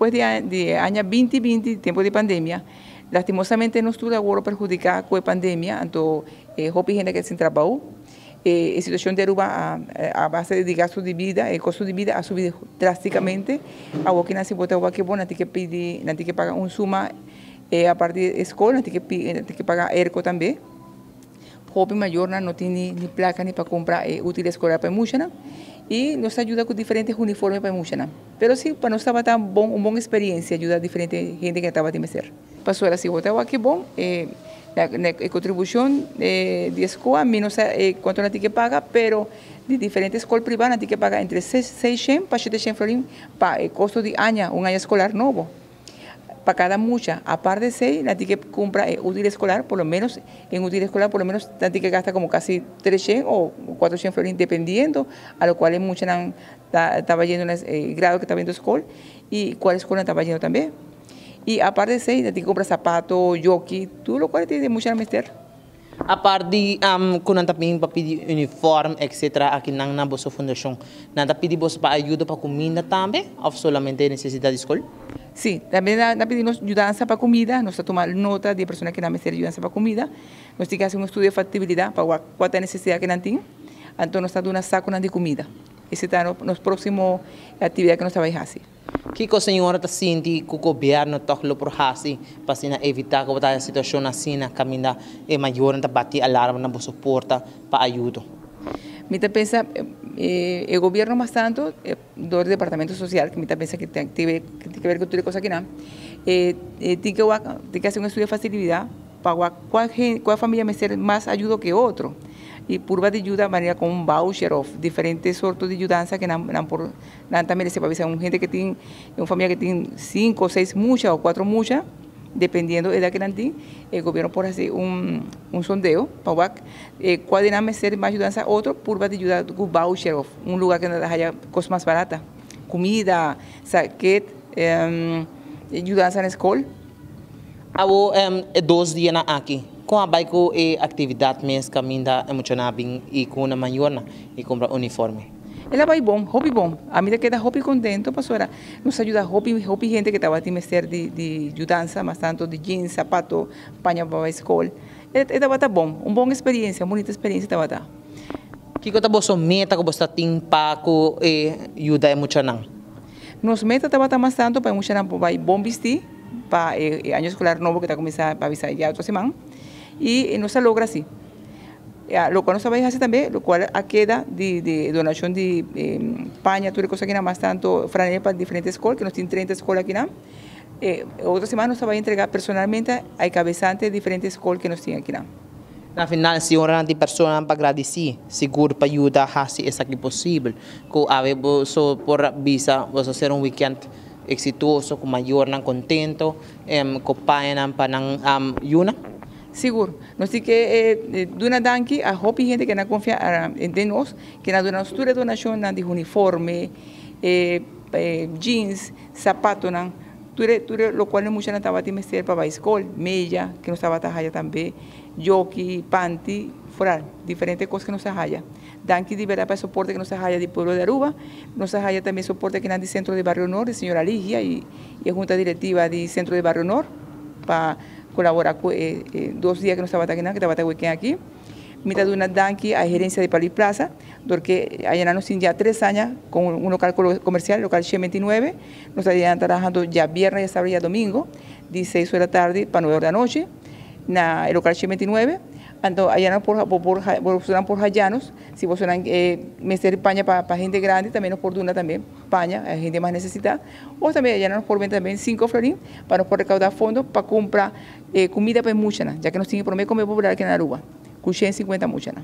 Despues di aña 2020, tempo di pandemia, lastimosamente nos tur a wordo perhudica cu e pandemia, anto hopi hende a keda sin trabou. E situacion di Aruba a base di gasto di bida, e costo di bida a subi drasticamente. Awor ki nan si bo ta wak bo, nan tin ke pidi, nan tin ke paga un suma aparte di scol, nan tin ke pidi, nan tin ke paga airco tambe. Hopi mayornan no tin ni placa ni pa cumpra e útil escolar pa e muchanan y nos ta yuda cu diferente uniforme pa e muchanan. Pero si pa nos tabata bon un bon experiencia yuda diferente hende cu tabatin mester. Pasobra si bo ta wak bon e e contribucion di e scoa mi no sa cuanto nan tin ke paga pero di diferente scol priva nan tin ke paga entre seishen pa sheteshen florin pa e costo di aña un aña escolar nobo. Pa cada mucha. Aparte esey nan tin ke cumpra e útil escolar por lo menos en útil escolar por lo menos nan tin ke gasta como casi treshen o cuatroshen florin dependiendo a lo cual e muchanan ta taba yendo na e grado ke taba yendo scol y cual escol nan taba yendo tambe. Y aparte esey nan tin ke cumpra zapato, yoki, tur lo cual e muchanan mester. Apart di ku nan ta bin pa pidi uniform etc. Aki nan na boso fundashon, nan ta pidi boso pa ayuda pa kuminda tambe òf solamente nesesidat di skol? Sí, tambe nan ta pidi nos yudansa pa kumida. Nos ta tuma nota di e persona ku nan mester yudansa pa kumida. Nos tin ke hasi un estudio di faktibilidat pa wak kua ta e nesesidat ku nan tin. Anto nos ta duna sakunan di kumida. Esei ta nos próksimo aktividat ku nos ta bai hasi. Kiko señora ta sinti ku gobièrnu tòg lo por hasi pa asina evitá ku bo ta haya situashon asina kaminda e mayornan ta bati alarma na boso porta pa ayudo? Mi ta pensa e gobièrnu mas tantu dor di departamento sosial ku mi ta pensa ku tin ke ber ku tur e kos akinan tin ke wak tin ke hasi un estudio de fasilidat pa wak kua familia mester mas ayudo ke otro. Y purba di yuda manera con un voucher of diferente sorto di yudansa que nan nan por nan ta merece pa bisa un hende que tin un familia que tin cinco o seis mucha o cuatro mucha dependiendo edad que nan tin e gobierno por haci un un sondeo pa wak cual di nan mester mas yudansa otro purba di yuda cu voucher of un lugar que nan ta haya cos mas barata comida saket yudansa na school. Awo e dos dianan aki, kon a bai ku e aktividat mes kaminda e muchanan a bin i ku nan mayornan i kumpra uniforme? El a bai bon, hopi bon. Ami ta keda hopi kontento pasobra nos a yuda hopi hopi hende ku tabatin mester di di yudansa, mas tantu di jeans, sapato, paña pa bai skol. E e tabata bon, un bon eksperiensia, un bunita eksperiensia tabata. Kiko ta boso meta ku boso ta tin pa ku e yuda e muchanan? Nos meta tabata mas tantu pa e muchanan por bai bon bistí. Pa e aña escolar nobo que ta cuminsa pa bisa ya otro siman y nos a logra asi. Locual nos a bay haci tambe locual a keda di di donacion di paña tur e cosa akinan mas tanto franela pa diferente scol que nos tin 30 scol akinan e otro siman nos ta bay entrega personalmente a e cabesante di diferente scol que nos tin akinan. Na final si ora nan tin personanan pa gradici sigur pa yuda haci esaki posibel cu awe boso por bisa boso a hacer un weekend Exitoso ku mayornan kontento ku pañanan pa nan yunan. Sigur. Nos tin ke duna danki a hopi hende ku nan konfia den nos, ku nan duna nos tur e donashonnan di uniforme, jeans, sapatonan, tur e tur e lokual e muchanan tabatin mester pa bai skol, meya ku nos tabata haya tambe, yoki, panti, foral diferente kos ku nos a haya. Danki di berdad pa e soporte ku nos a haya di pueblo di Aruba. Nos a haya tambe soporte akinan di Centro di Barrio Noord, di señora Ligia y e junta directiva di Centro di Barrio Noord pa colabora cu e dos dia cu nos tabata akinan, cu tabata weekend aki. Mi ta duna danki a e gerencia di Palui Plaza, dorke ayanan nos tin ya tres aña con un local comercial, local 129. Nos ta ya trahando djabierne, djasabra y djadomingo di seis ora tardi pa nuebe ora di anochi na e local 129. Anto ayanan por bo por bosonan por hayanos, si bosonan mester paña pa pa hende grandi tambe nos por duna tambe paña a hende mas nesesitá o tambe ayanan nos por benta tambe sinku florin pa nos por rekaudá fondo pa kumpra e kumida pa e muchanan ya ke nos tin e promé komida popular aki na Aruba ku 150 muchanan.